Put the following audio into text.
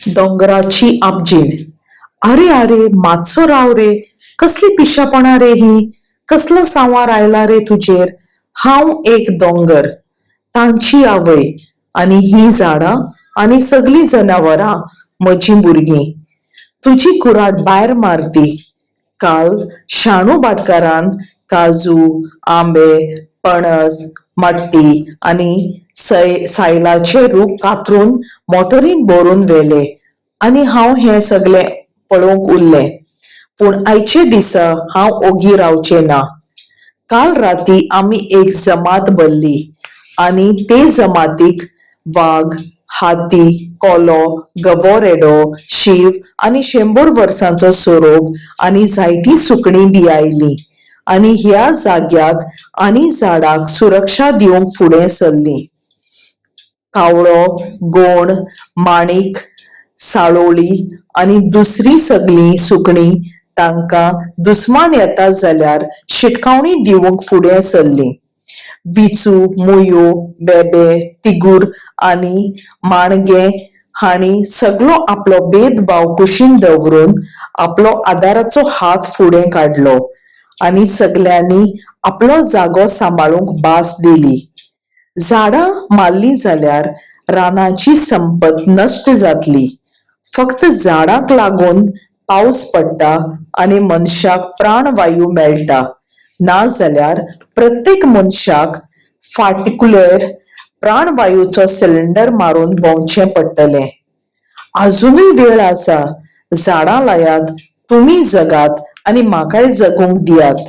दोंगराची आपजीण. आरे आरे, मातसो राव रे. कसली पिशेपणां रे हीं? कसलो सांवार आयला रे तुजेर? हांव एक दोंगर, तांची आवय, आनी हीं झाडां आनी सगलीं जनावरां म्हजीं भुरगीं. तुजी कुराड भायर मारती. काल शाणू भाटकारान काजू, आंबे, पणस, माट्टी आनी सायलाचे रूख कातरून मोटरीन भरून व्हेले आनी हांव हें सगलें पळोवंक उरलें. पूण आयचे दिसा हांव ओगी रावचें ना. काल राती आमी एक जमात भरली आनी ते जमातीक वाग, हाती, कोलो, गबो रेडो, शींव आनी 100 वर्सांचो सोरोप आनी जायतीं सुकणीं बी आयलीं आनी ह्या जाग्याक आनी झाडाक सुरक्षा दिवंक फुडें सरलीं. कावळो, गोण, माणीक, साळोळी आनी दुसरीं सगलीं सुकणीं तांकां दुस्मान येता जाल्यार शिटकावणी दिवंक फुडें सरलीं. विंचू, मुयो, बेबे, तिगूर आनी माणगें हांणी सगलो आपलो भेदभाव कुशीन दवरून आपलो आदाराचो हात फुडें काडलो आनी सगल्यांनी आपलो जागो सांबाळूंक भास दिली. झाडां मारलीं जाल्यार रानाची संपत नश्ट जातली. फक्त झाडांक लागून पावस पडटा आनी मनशाक प्राणवायू मेळटा. ना जाल्यार प्रत्येक मनशाक फाटकुलेर प्राणवायूचो सिलिंडर मारून भोंवचें पडटलें. आजुनूय वेळ आसा. झाडां लायात, तुमी जगात आनी म्हाकाय जगूंक दियात.